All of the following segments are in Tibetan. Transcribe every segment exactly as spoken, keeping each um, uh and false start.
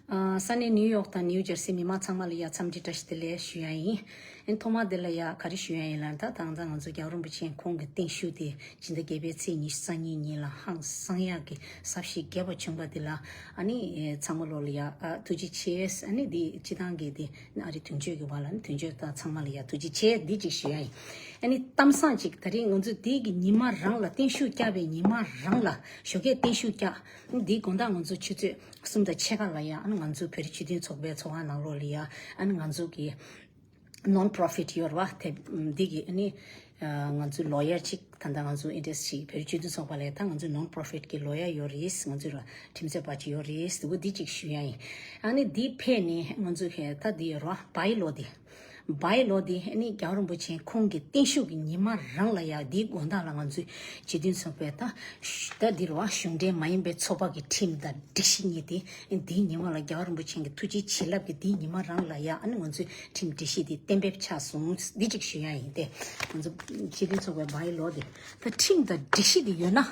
ཨ། ས་གནས་ནིའུ་ཡོག་དང་ནིའུ་ཇར་སི་མི་མང་ཚང་མ་ལ་ཡ་འཚམས་འདྲི་བཀྲ་ཤིས་བདེ་ལེགས་ཞུ་ཡ་ཡིན། ཨན་ཐོག་མ་དེ་ལ་ཡ་ག་རེ་ཞུ་ཡ་ཡིན་ལབ་ན། ད་ད་ང་ཚོ་རྒྱལ་བ་རིན་པོ་ཆེ་ཁོང་གི་བརྟན་བཞུགས་དེ་སྤྱི་ཟླ་བརྒྱད་པའི་ཚེས་ཉི་ཤུ་རྩ་གཉིས་ཉིན་ལ་ཧང་སང་ཡག་གི་གཟབ་ཞིང་རྒྱས་པ་བྱུང་བ་དེ་ལ། ཨ་ནི་ཚང་མ་ལོ་ལ་ཡ་ཨ་ཐུགས་རྗེ་ཆེ། ཨ་ནི་དེ་སྤྱི་བཏང་གི་དེ་ཨ་རི་དོན་གཅོད་ཀྱི་བར་ལ་ནི་དོན་གཅོད་དང་ཚང་མ་ལ་ཡ་ཐུགས་རྗེ་ཆེ་འདི་གཅིག་ཞུ་ཡ་ཡིན། ཨ་ནི་གཏམ་བཟང་གཅིག་ད་རིང་ང་ཚོ་དེ་གི་ཉི་མ་རང་ལ་བརྟན་བཞུགས་བསྐྱངས་པའི་ཉི་མ་རང་ལ་ཞོགས་ཀས་བརྟན་བཞུགས་བསྐྱངས། འདིའི་དགོང་དག་ང་ཚོ་ཆུ་ཚོད་གསུམ་དང་ཕྱེད་ཀ་ལ་ཡ་ཨ་ནི་ང་ཚོ་བོད་རིགས་སྤྱི་མཐུན་ཚོགས་པའི་ཚོགས་ཁང་ནང་ལོགས་ལ་ཡ་ཨ་ནི་ང་ཚོ་གི་ནོན་པོ་རོ་ཕིཊ་ཡོད་རེད་བ། དེ་འདི་གི་ཨ་ནི་ང་ཚོའི་ལོ་ཡར་གཅིག་ད་ལྟ་ང་ཚོ་ཨིན་ཌས་ཊི་རི་བོད་རིགས་སྤྱི་མཐུན་ཚོགས་པ་ལ་ཡ་ད་ང་ཚོའི་ནོན་པོ་རོ་ཕིཊ་གི་ལོ་ཡར་ཡོད་རེད། ང་ཚོའི་ཁྲིམས་རྩོད་པ་གཅིག་ཡོད་རེད། དེ་འདི་གཅིག་ཞུ་ཡ་ཡིན། ཨ་ནི་འདི་ཕེབས་ནས་ང་ཚོ་ད་འདི་ཡོད་རེད་བ། བའི་ལོ་འདི། བའི་ལོ་འདི་ཨ་ནི་རྒྱལ་བ་རིན་པོ་ཆེ་ཁོང་གི་བརྟན་བཞུགས་ཀྱི་ཉི་མ་རང་ལ་ཡ་འདིའི་དགོང་དག་ལ་ང་ཚོའི་སྤྱི་མཐུན་ཚོགས་པའི་ད་ད་འདི་རེད་བ། གཞུང་འབྲེལ་མ་ཡིན་པའི་ཚོགས་པ་གི་ཁྲིམས་དང་སྒྲིག་གཞི་གཉིས་དེ་འདིའི་ཉི་མ་ལ་རྒྱལ་བ་རིན་པོ་ཆེ་གི་ཐུགས་རྗེ་བྱིན་རླབས་ཀྱི་འདིའི་ཉི་མ་རང་ལ་ཡ་ཨ་ནི་ང་ཚོའི་ཁྲིམས་སྒྲིག་གཞི་དེ་གཏན་འབེབས་ཆགས་སོང་། འདི་གཅིག་ཞུ་ཡ་ཡིན་ཏེ། ང་ཚོ་སྤྱི་མཐུན་ཚོགས་པའི་བའི་ལོ་དེ་ད་ཁྲིམས་དང་སྒྲིག་གཞི་དེ་ཡོད་ན།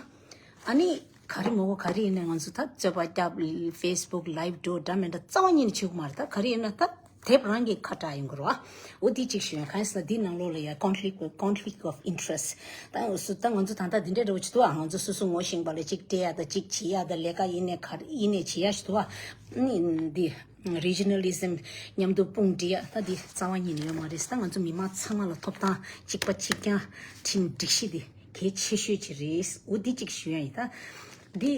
ཨ་ནི་ག་རེ་མོ་གོ་ག་རེ་ཡིན་ན་ང་ཚོ་ད་རྩོད་པ་རྒྱབ། ཕེ་སི་བུག་ལའིབ་འགྲོ་འདྲ་མི་འདྲ་རྩ་བ་ཉིད་ནས་བྱེད་དགོས་མ་རེད། ད་ག་རེ་ཡིན་ན་ད་དེབ་རང་གི་ཁ་བྲལ་ཡོང་གི་རེད་བ། འོ་འདི་གཅིག་ཞུ་ཡ། གང་ཡིན་ཟེར་ན་འདི་ནང་ལོགས་ལ་ཡ་conflict conflict of interest ད་སུ་ད་ང་ཚོ་ད་ལྟ་འདི་འདྲ་འདྲ་བོ་བྱེད་ཐུབ་བ། ང་ཚོ་སོ་སོ་ངོ་ཤེས་པ་ལ་གཅིག་སྤྲད་ཡ་ད་གཅིག་བྱེད་ཡ་ད་ལས་ཀ་ཡིན་ནས་ག་རེ་ཡིན་ནས་བྱེད་ཡ་བྱེད་ཐུབ་བ། ཨ་ནི་འདི་རི་ཇི་ནལ་ཨི་ཛམ་མཉམ་དུ་དཔུང་སྒྲིག་ཡ་ད་འདི་རྩ་བ་ཉིད་ནས་ཡོད་མ་རེད། ད་ང་ཚོ་མི་མང་ཚང་མ་ལ་ཐོབ་ཐང་གཅིག་པ་གཅིག་རྐྱང་ཁྲིམས་སྒྲིག་གཞི་འདི་གལ་ཆེ་ཤོས་ཅིག་རེད། འོ་འདི་གཅིག་ཞུ་ཡ་ཡིན། ད་འདི་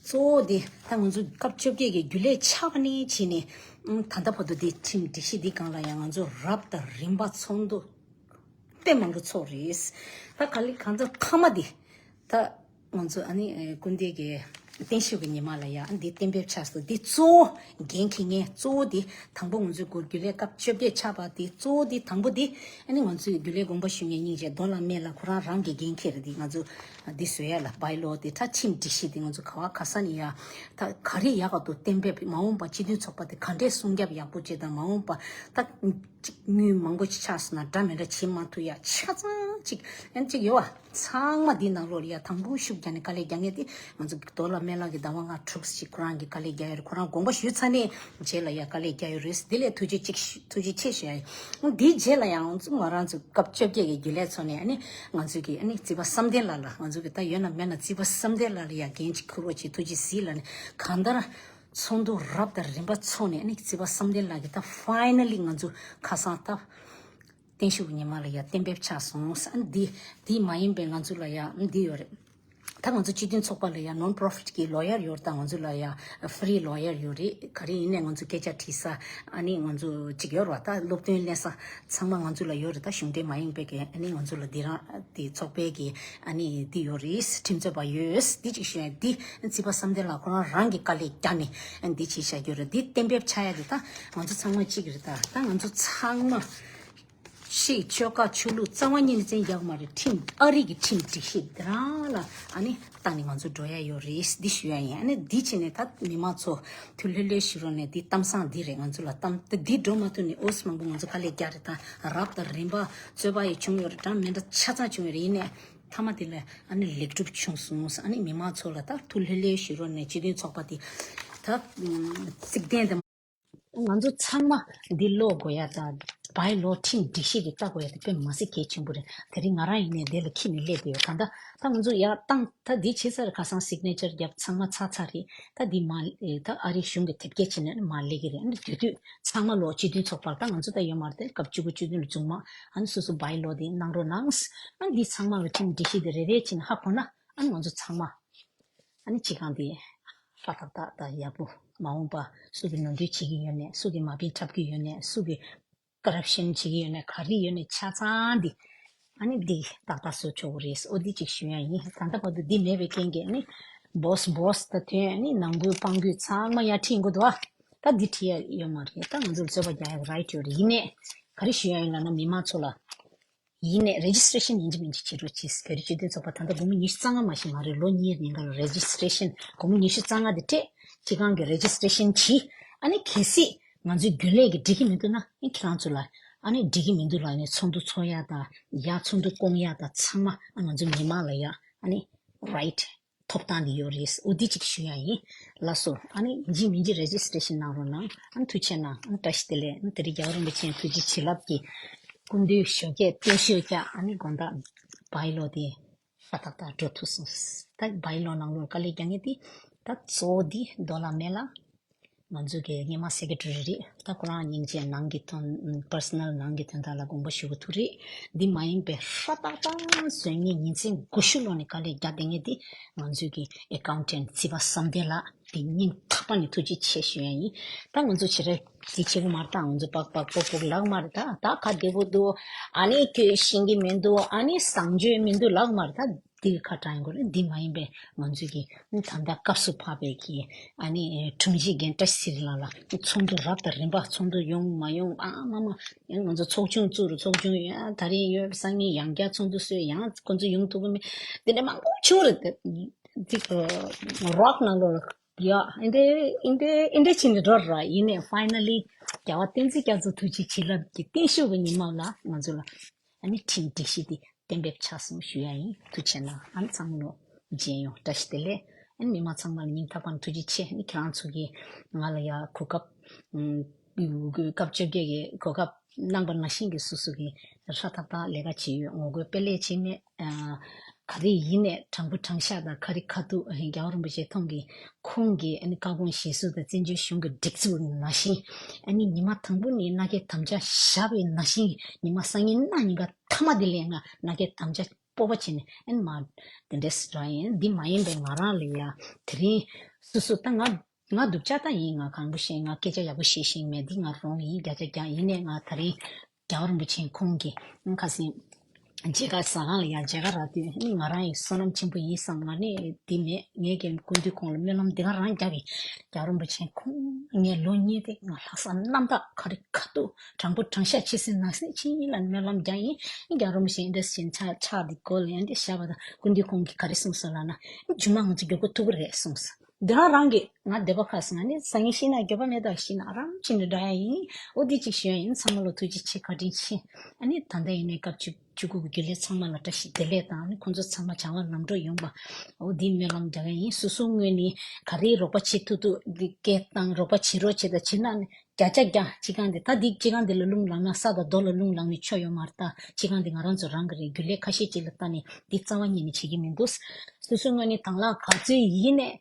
གཙོ་བོ་འདི་ད་ང་ཚོ་སྐབས་བཅོ་བརྒྱད་ཀྱི་རྒྱུན་ལས་ཆགས་པ་ནས་བྱས་ནས་ད་ལྟ་བར་དུ་འདི་ཁྲིམས་སྒྲིག་གཞི་འདི་སྒང་ལ་ཡང་ང་ཚོ་རབ་དང་རིམ་པ་ཚོགས་འདུ་དཔེ་མང་པོ་ཚོགས་རེད། ད་ག་ལེ་གང་ཚ་མཐའ་མ་འདི་ད་ང་ཚོ་ཨ་ནི་ཨེ་སྐུ་ཟླ་གི་བརྟན་བཞུགས་ཀྱི་ཉི་མ་ལ་ཡ་འདི་གཏན་འབེབས་ཆགས་སོང་། འདི་གཙོ་བོ་འགན་འཁྱེར་མཁན་གཙོ་བོ་འདི་དང་པོ་ང་ཚོའི་སྐོར་རྒྱུན་ལས་སྐབས་བཅོ་བརྒྱད་ཆགས་པ་འདི་གཙོ་བོ་འདི་དང་པོ་འདི་ཨ་ནི་ང་ཚོའི་རྒྱུན་ལས་དགོངས་པ་ཞུ་མཁན་སྙིང་རྗེ་རྡོ་ལ་སྨན་བླ་ཁོ་རང་རང་གི་འགན་འཁྱེར་འདི་ང་ཚོ་འདི་བཟོ་ཡ་ལ་བའི་ལོ་འདི་ད་ཁྲིམས་སྒྲིག་གཞི་འདི་ང་ཚོ་ག་བ་ག་ས་ནས་ཡ་ད་ག་རེ་ཡག་ག་འདུག་གཏན་འབེབས། མ་འོངས་པ་སྤྱི་མཐུན་ཚོགས་པ་འདི་ག་འདྲས་སྲུང་སྐྱོབ་ཡག་པོ་བྱེད་དང་། མ་འོངས་པ་ད་གཅིག་དངུལ་མང་པོ་ཞིག་ཆགས་སོང་ན་འདྲ་མི་འདྲ་བྱེད་མ་ཐུབ་ཡ་ཆ་ཚང་གཅིག་ཨན་གཅིག་ཡོད་བ། ཚང་མ་འདི་ནང་ལོགས་ལ་ཡ་དང་པོ་ཤུགས་རྒྱག་ནས་དཀའ་ལས་རྒྱག་མཁན་དེ་ང་ཚོ་རྡོ་ལ་སྨན་བླ་གི་ཟླ་བ་ལྔ་དྲུག་ཅིག་ཁོ་རང་གི་དཀའ་ལས་རྒྱག་ཡོད་རེད། ཁོ་རང་དགོངས་པ་ཞུས་ཚར་ནས་རྗེས་ལ་ཡ་དཀའ་ལས་རྒྱག་ཡོད་རེད། དེ་ལས་ཐུགས་རྗེ་གཅིག་ཞུ། ཐུགས་རྗེ་ཆེ་ཞུ་ཡ་ཡིན། འདིའི་རྗེས་ལ་ཡང་ང་རང་ཚོ་སྐབས་བཅོ་བརྒྱད་ཀྱི་རྒྱུན་ལས་ཚོ་ནས་ཨ་ནི་ང་ཚོ་གི་ཨ་ནི་རྩིས་པ་བསམ་གཏན་ལགས་ལ། ང་ཚོ་གི་ད་ཡོད་ན་མེད་ན་རྩིས་པ་བསམ་གཏན་ལགས་ལ་ཡ་འགན་ཅིག་འཁུར་རོགས་བྱེད། ཐུགས་རྗེ་གཟིགས་ལབ་ནས་གང་ལྟར་ཚོགས་འདུ་རབ་དང་རིམ་པ་ཚོགས་ནས་ཨ་ནི་རྩིས་པ་བསམ་གཏན་ལགས་ཀྱིས་ད་ཕའི་ནལ་ལི་ང་ཚོ་ཁ་སང་ད་བརྟན་བཞུགས་ཉི་མ་ལ་ཡ་གཏན་འབེབས་ཆགས་སོང་། ཨ་ནི་འདི་འདི་མ་ཡིན་པའི་ང་ཚོ་ལ་ཡ་ཨ་ནི་འདི་ཡོད་རེད། ད་ང་ཚོ་སྤྱི་མཐུན་ཚོགས་པ་ལ་ཡ་ནོན་པོ་རོ་ཕིཊ་གི་ལོ་ཡར་ཡོད་རེད། ད་ང་ཚོ་ལ་ཡ་ཧྥི་རི་ལོ་ཡར་ཡོད་རེད། ག་རེ་ཡིན་ནའི་ང་ཚོ་སྐད་ཆ་དྲི་ས་ཨ་ནི་ང་ཚོ་གཅིག་ཡོད་རེད་བ། ད་སློབ་སྟོན་ལེན་ས་ཚང་མ་ང་ཚོ་ལ་ཡོད་རེད། ད་གཞུང་འབྲེལ་མ་ཡིན་པའི་གི་ཨ་ནི་ང་ཚོ་ལ་འདི་རང་དེ་ཚོགས་པའི་གི་ཨ་ནི་འདི་ཡོད་རེད། ཁྲིམས་རྩོད་པ་ཡོད། འདི་གཅིག་ཞུ་ཡ། འདི་རྩིས་པ་བསམ་གཏན་ལགས་ཁོ་རང་རང་གི་དཀའ་ལས་རྒྱག་ནས་ཨ་ནི་འདི་བྱེད་བཞག་རྒྱུ་རེད། འདི་གཏན་འབེབས་ཆགས་ཡ་དེ་ད་ང་ཚོ་ཚང་མ་གཅིག་རེད། ད་ད་ང་ཚོ་ཚང་མ་ཤིག་ཆོལ་ཁ་ཆོས་ལུགས་རྩ་བ་ཉིད་ནས་བཙན་རྒྱག་མ་རེད། ཁྲིམས་ཨ་རི་གི་ཁྲིམས་སྒྲིག་གཞི་འདི་རང་ལ་ཨ་ནི་བལྟས་ནས་ང་ཚོ་འགྲོ་ཡ་ཡོད་རེད། འདི་ཞུ་ཡ་ཡིན། ཨ་ནི་འདི་བྱས་ནས་ད་མི་མང་ཚོ་ཐུགས་ལྷོད་ལྷོད་བཞུགས་རོགས་ནས། འདི་གཏམ་བཟང་འདི་རེད། ང་ཚོ་ལ་གཏམ་ད་འདི་འགྲོ་མ་ཐུབ་ནས་ཨོ་སི་མང་པོ་ང་ཚོ་དཀའ་ལས་རྒྱག་རེད། ད་རབ་དང་རིམ་པ་རྩོད་པ་ཡི་བྱུང་ཡོད་རེད། འདྲ་མི་འདྲ་ཆ་ཚང་བྱུང་ཡོད་རེད། ཡིན་ནའི་མཐའ་མ་དེ་ལ་ཨ་ནི་ལེགས་གྲུབ་བྱུང་སོང་། ཨ་ནི་མི་མང་ཚོ་ལ་ད་ཐུགས་ལྷོད་ལྷོད་བཞུགས་རོགས་ནས་སྤྱི་མཐུན་ཚོགས་པ་དེ་ད་བརྩིགས་གདན་དེ། ང་ཚོ་ཚང་མ་འདི་ཀློག་དགོས་ཡ་དང་བའི་ལོ་ཁྲིམས་སྒྲིག་གཞི་འདི་ལྟ་དགོས་ཡ་དེ་དཔེ་མ་སྲིད་གལ་ཆེན་པོ་རེད། དེ་རིང་ང་རང་ཡིན་ནའི་འདི་ལ་ཁྱེར་ནས་སླེབས་བསྡད་ཡོད། གང་ལྟར་ད་ང་ཚོ་ཡར་བཏང་ད་འདི་བྱས་ཚར། ཁ་སང་སིག་ནེ་ཅར་བརྒྱབ། ཚང་མ་ཚར་ཚར་རེད། ད་འདི་མ་ཨེ་ད་ཨ་རིའི་གཞུང་གི་དེབ་སྐྱེལ་བྱས་ནས་མར་སླེབས་ཀྱི་རེད། ཨ་ནི་དེ་དུས་ཚང་མ་ལོ་སྤྱི་མཐུན་ཚོགས་པར་ད་ང་ཚོ་ད་ཡོད་མ་རེད། དེ་སྐབས་བཅུ་དགུ་བཅུ་བདུན་ལ་བྱུང་མ། ཨ་ནི་སོ་སོ་བའི་ལོ་དེ་གནང་རོགས་གནང་། ཨ་ནི་འདི་ཚང་མ་གི་ཁྲིམས་སྒྲིག་གཞི་དེ་རེ་རེ་བྱས་ནས་ཧ་གོ་ན། ཨ་ནི་ང་ཚོ་ཚང་མ་ཨ་ནི་སྤྱི་ཁང་དེ་ཧྲ་ཏག་ཏག་དང་ཡག་པོ། མ་འོངས་པ་སུ་གིས་ནོར་འཁྲུལ་བྱེད་ཀྱི་ཡོད་ནས། སུ་གིས་མ་དཔེ་འཁྲབ་ཀྱི་ཡོད་ནས། སུ་གིས་ཀོ་རབ་ཤན་བྱེད་ཀྱི་ཡོད་ནས། ག་རེ་ཡོད་ནས་ཆ་ཚང་འདི་ཨ་ནི་འདི་ཏག་ཏག་བཟོ་ཆོག་གི་རེད། འོ་འདི་གཅིག་ཞུ་ཡ་ཡིན། ད་ལྟ་བར་དུ་འདི་མེད་པའི་རྐྱེན་གྱིས་ཨ་ནི་སྦོས་སྦོས་ད་དོན་ཨ་ནི་ནང་ཁུལ་སྤང་ཁུལ་ཚང་མ་ཡར་ཁྲིད་དགོས་འདུག་ཨ། ད་འདི་ཁྲིད་ཡ་ཡོད་མ་རེད། ད་ང་ཚོར་རྩོད་པ་རྒྱག་ཡ་རའིཊ་ཡོད་རེད། ཡིན་ནའི་ག་རེ་ཞུ་ཡ་ཡིན་ལབ་ན་མི་མང་ཚོ་ལ། ཡིན་ནའི་རེ་ཇི་སི་ཊེ་ཤན་ཡིན་གཅིག་མིན་གཅིག་བྱེད་རོགས་གྱིས། བོད་རིགས་སྤྱི་མཐུན་ཚོགས་པ་ད་ལྟ་སྒོར་མོ་ཉི་ཤུ་རྩ་ལྔ་མ་ཞིག་མ་རེད། ལོ་གཉིས་ཉིན་གང་ལ་རེ་ཇི་སི་ཊེ་ཤན་སྒོར་མོ་ཉི་ཤུ་རྩ་ལྔ་དེ་སྤྲད། སྤྱི་ཁང་གི་རེ་ཇི་སི་ཊེ་ཤན་གྱིས། ཨ་ནི་གལ་སྲིད་ང་ཚོའི་རྒྱུན་ལས་ཀྱིས་འགྲིག་གི་མི་འདུག་ན་ཨ་ནི་ཁྱེད་རང་ཚོ་ལ་ཨ་ནི་འགྲིག་གི་མི་འདུག་ལབ་ནས་ཚོགས་འདུ་ཚོགས་ཡ་དང་ཡ་ཚོགས་འདུ་སྐོང་ཡ་དང་ཚང་མ་ཨ་ང་ཚོ་མི་མང་ལ་ཡ་ཨ་ནི་རའིཊ་ ཐོབ་ཐང་འདི་ཡོད་རེད། འོ་འདི་གཅིག་ཞུ་ཡ་ཡིན། ལགས་སོ། ཨ་ནི་ཡིན་གཅིག་མིན་གཅིག་རེ་ཇི་སི་ཊེ་ཤན་གནང་རོགས་གནང་། ཨ་ནི་ཐུགས་རྗེ་གནང་། ཨ་ནི་བཀྲ་ཤིས་བདེ་ལེགས། ཨ་ནི་དེ་རིང་རྒྱལ་བ་རིན་པོ་ཆེའི་ཐུགས་རྗེ་བྱིན་རླབས་ཀྱིས་སྐུ་མདུན་ཞོགས་ཀས་བརྟན་བཞུགས་བྱས། ཨ་ནི་དགོང་དག་བྷའི་ལོ་དེ་ཧྲ་ཏག་ཏག་འགྲོ་ཐུབ་སོང་། ད་བྷའི་ལོ་ནང་ལོགས་དཀའ་ལས་རྒྱག་མཁན་དེ་ད་གཙོ་བོ་འདི་རྡོ་ལ་མེ་ལ། ང་ཚོ་གི་སྔོན་མ་སེ་ཀེ་ཊ་རི་རེད། ད་ཁོ་རང་སྙིང་རྗེ་ནང་གི་དོན་པར་སོ་ནལ་ནང་གི་དོན་དག་ལ་དགོངས་པ་ཞུ་གི་ཐུག་རེད། འདི་མ་ཡིན་པའི་ཧྲ་ཏག་ཏག་བཟོས་ནས་ཉིན་མཚན་དགུ་བཅུ་ལོན་ནས་དཀའ་ལས་རྒྱག་བསྡད་མཁན་འདི་ང་ཚོའི་གི་ཨེ་ཀའུན་ཊེན་ཊ་སྲིད་པ་བསམ་གཏན་ལགས། དེ་སྙིང་ཐག་པ་ནས་ཐུགས་རྗེ་ཆེ་ཞུ་ཡ་ཡིན། ད་ང་ཚོ་བྱེད་རེས་དེ་བྱེད་གི་མ་རེད། ད་ང་ཚོ་པག་པག་པོག་པོག་ལབ་མ་རེད། ད་ད་ག་བདེ་པོ་འདུག་ཨ་ནི་ཁྱོད་ཤེས་ཀྱི་མི་འདུག་ཨ་ནི་བཟང་སྤྱོད་མི་འདུག་ལབ་མ་རེད། ད་འདི་གི་ཁ་གྲག་ཡིན་དགོས་རེད། འདི་མ་ཡིན་པའི་ང་ཚོའི་གི་ད་ལྟ་སྐབས་སུ་བབས་པའི་གི་ཨ་ནི་དྲུང་ཆེ་རྒན་བཀྲ་ཤིས་ཚེ་རིང་ལགས་ལ་ཚོགས་འདུ་རབ་དང་རིམ་པ་ཚོགས་འདུ་ཡོང་མ་ཡོང་། ཨ་མ་མ། ཡང་ང་ཚོ་ཚོགས་ཆུང་བཙུགས་རུ་ཚོགས་ཆུང་ཡང་ད་རེས་ཡོད་སང་ཉིན་ཡང་བསྐྱར་ཚོགས་འདུ་སྲོལ་ཡང་ཁོ་ཚོ་ཡོང་ཐུབ་ཀྱི་མེད། དེ་འདྲ་མང་པོ་བྱུང་རེད། འདི་རོག་ནང་ལོགས་ལ་ཡ་ཨིན་དེ་ཨིན་དེ་ཨིན་དེ་ཕྱིན་ནས་འགྲོ་ར། ཡིན་ནས་ཕའི་ན་ལི་རྒྱལ་བ་བསྟན་འཛིན་རྒྱ་མཚོ་ཐུགས་རྗེ་བྱིན་རླབས་ཀྱི་བརྟན་བཞུགས་ཀྱི་ཉི་མ་ལ་ང་ཚོ་ལ་ཨ་ནི་ཁྲིམས་སྒྲིག་གཞི་འདི་གཏན་འབེབས་ཆགས་སོང་ཞུ་ཡ་ཡིན། ཐུགས་རྗེ་གནང་། ཨ་ནི་ཚང་མ་ལོ་མཇལ་ཡོང་། བཀྲ་ཤིས་བདེ་ལེགས། ཨ་ནི་མི་མང་ཚང་མ་ལ་སྙིང་ཐག་པ་ནས་ཐུགས་རྗེ་ཆེ། ཨ་ནི་ཁྱེད་རང་ཚོ་གིས་ང་ལ་ཡ་གོ་སྐབས་ཨུམ་སྐབས་བཅོ་བརྒྱད་ཀྱི་གོ་སྐབས་གནང་པ་ནང་བཞིན་གྱི་སོ་སོ་གི་ཧྲ་ཏག་ཏག་ལས་ཀ་བྱེད་ཡོད། ངོ་རྒོལ་སྤེལ་ལས་བྱེད་མེད། ཨ་ག་རེ་ཡིན་ནས་དྲང་པོ་དྲང་བཞག་དང་ག་རེ་ཁ་ཐུག་རྒྱལ་བ་རིན་པོ་ཆེ་མཐོང་གི་ཁོང་གི་ཨ་ནི་བཀའ་དགོངས་གཞིར་བཟུང་དང་བཙན་བྱོལ་གཞུང་གི་སྒྲིག་འཛུགས་ནང་བཞིན་ཨ་ནི་ཉི་མ་དང་པོ་ནས་མནའ་སྐྱེལ་དམ་བཅའ་བཞག་པའི་ནང་བཞིན་ཉི་མ་སང་ཉིན་གནངས་ཉིན་ཀ་མཐའ་མ་དེ་ལས་ང་མནའ་སྐྱེལ་དམ་བཅའ་སྤོབས་པ་བྱས་ནས་ཨ་ནི་མ་དེ་འདྲས་འགྲོ་ཡིན། འདི་མ་ཡིན་པའི་ང་རང་ལ་ཡ་དེ་རིང་སོ་སོ་ད་ང་ང་སྡུག་ཅག་ད་ཡིན། ང་གང་པོ་ཤེས། ང་སྐད་ཆ་ཡག་པོ་བཤད་ཤེས་མེད། འདི་ང་རང་ཡིན། བརྒྱ་ཆ་བརྒྱ་ཡིན་ནས་ང་དེ་རིང་རྒྱལ་བ་རིན་པོ་ཆེ་ཁོང་གི་ཁ་སང་མཇལ་ཁ་ཟ་ཁང་ལ་ཡང་མཇལ་ཁ་རག་དུས་ནི་ང་རང་ཡི་བསོད་ནམས་ཆེན་པོ་ཡིན་བསམ། ང་ནི་འདི་མེད། ངས་ཀྱང་སྐུ་མདུན་ཁོང་ལ་སྨོན་ལམ་འདི་ག་རང་རྒྱག་གི། རྒྱལ་བ་རིན་པོ་ཆེ་ཁོང་ངས་ལོ་གཉིས་དེ་ང་ལྷག་བསམ་རྣམ་དག་ག་རེ་ཁ་ཐུག་དྲང་པོ་དྲང་བཞག་ཆེ་སེ་ནང་སེ་ཕྱིན་ཡིན་ལ་སྨོན་ལམ་རྒྱག་ཡིན། རྒྱལ་བ་རིན་པོ་ཆེ་འདི་ཞིན་ཆགས་ཆགས་འདི་གོ་ལ་ཡང་འདི་བཞག་པ་དང་སྐུ་མདུན་ཁོང་གིས་ག་རེ་གསུངས་སོང་ལབ་ན། རྗེས་མ་ང་ཚོ་མགྱོགས་པོ་ཐུག་གི་རེད་གསུངས་སོང་། འདི་རང་རང་གི་ང་སྡེ་པ་ཁ་སང་ནི་སང་ཉིན་ཤི་ན་འགྱོད་པ་མེད་ད་ཤི་ན་རང་ཕྱིན་ནས་འདྲ་ཡ་ཡིན། འོ་འདི་གཅིག་ཞུ་ཡ་ཡིན། ཚང་མ་ལ་ཐུགས་རྗེ་ཆེ་བཀའ་དྲིན་ཆེ། ཨ་ནི་ད་ལྟ་ཡིན་ནའི་སྐབས་བཅུ་བཅུ་དགུ་གི་རྒྱུན་ལས་ཚང་མ་ལ་བཀྲ་ཤིས་བདེ་ལེགས་དང་ཨ་ནི་ཁོང་ཚོ་ཚང་མ་བྱ་བ་ལམ་འགྲོ་ཡོང་པ། འོ་འདི་སྨོན་ལམ་རྒྱག་ཡ་ཡིན། སོ་སོ་ངོས་ནས་ག་རེ་རོགས་པ་བྱེད་ཐུབ་ཐུབ་འདི་སྐད་བཏང་རོགས་པ་བྱེད་རོགས་བྱེད་དང་བྱེད་ན་ནི་བརྒྱ་ཆ་བརྒྱ་སྤྱི་ཁང་འདི་ད་འདི་སྤྱི་ཁང་འདི་ལ་རླུང་ལངས་ན་ས་དང་རྡོ་ལ་རླུང་ལངས་ནས་ཆོ་ཡོད་མ་རེད། ད་སྤྱི་ཁང་འདི་ང་རང་ཚོ་རང་གི་རེད། རྒྱུན་ལས་ཁ་ཤས་ཅིག་ལ་ལྟ་ནས་འདི་རྩ་བ་ཉིད་ནས་བྱེད་ཀྱི་མི་འདུག་སོ་སོ་ངོས་ནས་དང་བླངས་ག་ཚོད་ཡིན་ནས།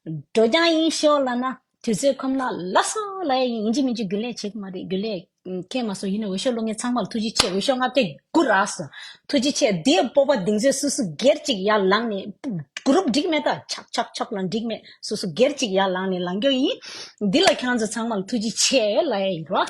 འགྲོ་རྐྱང་ཡིན་ཤོག་ལབ་ན་དུས་ཚོད་ཁོམ་ན་ལ་སོགས་ལ་ཡིན་གཅིག་མིན་གཅིག་རྒྱུན་ལས་བྱེད་ཀྱི་མ་རེད། རྒྱུན་ལས་ཁྱེད་མ་སོང་ཡིན་ན་འོས་ཤོག་སློག་མཁན་ཚང་མ་ལ་ཐུགས་རྗེ་ཆེ། འོས་ཤོག་ལྔ་བརྒྱ་དགུ་རག་སོང་། ཐུགས་རྗེ་ཆེ། འདིའི་སྤོབས་པ་གདེང་ཚོད་སོ་སོ་སྒེར་གཅིག་ཡར་ལངས་ནས་གུ་རུབ་འགྲིག་མེད། ད་ཆག་ཆག་ཆག་ལ་འགྲིག་མེད། སོ་སོ་སྒེར་གཅིག་ཡར་ལངས་ནས་ལངས་རྒྱུ་ཡིན། འདི་ལ་ཁྱེད་རང་ཚོ་ཚང་མ་ལ་ཐུགས་རྗེ་ཆེ་ལབ་ཡ་ཡིན་རོ།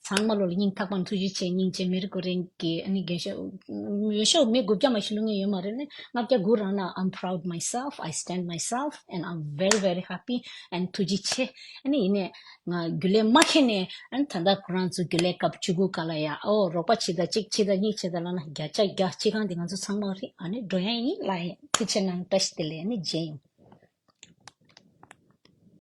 ཚང་མ་ལོ་ལ་སྙིང་ཐག་པ་ནས་ཐུགས་རྗེ་ཆེ། སྙིང་རྗེ་མེ་རི་ཀོ་རེན་གྱི་ཨ་ནི་རྒན་ཤོག་འོས་ཤོག་མི་དགུ་བརྒྱ་མ་ཞིག་སློག་མཁན་ཡོད་མ་རེད་ནི། ལྔ་བརྒྱ་དགུ་རག་ན། I'm proud myself, I stand myself and I'm very very happy and ཐུགས་རྗེ་ཆེ། ཨ་ནི་ཡིན་ནས་ང་རྒྱུན་ལས་མ་འཁེལ་ནས་ཨ་ནི་ད་ལྟ་ཁོ་རང་ཚོ་རྒྱུན་ལས་སྐབས་བཅུ་དགུ་སྐབས་ལ་ཡ་ཨོ་རོགས་པ་བྱེད་དང་གཅིག་བྱེད་དང་གཉིས་བྱེད་དང་ལབ་ན་བརྒྱ་ཆ་བརྒྱ་སྤྱི་ཁང་འདི་ང་ཚོ་ཚང་མ་རེད། ཨ་ནི་འགྲོ་ཡ་ཡིན་ལབ་ཡ་ཡིན། ཐུགས་རྗེ་གནང་། བཀྲ་ཤིས་བདེ་ལེགས། ཨ་ནི་མཇལ་ཡོང་།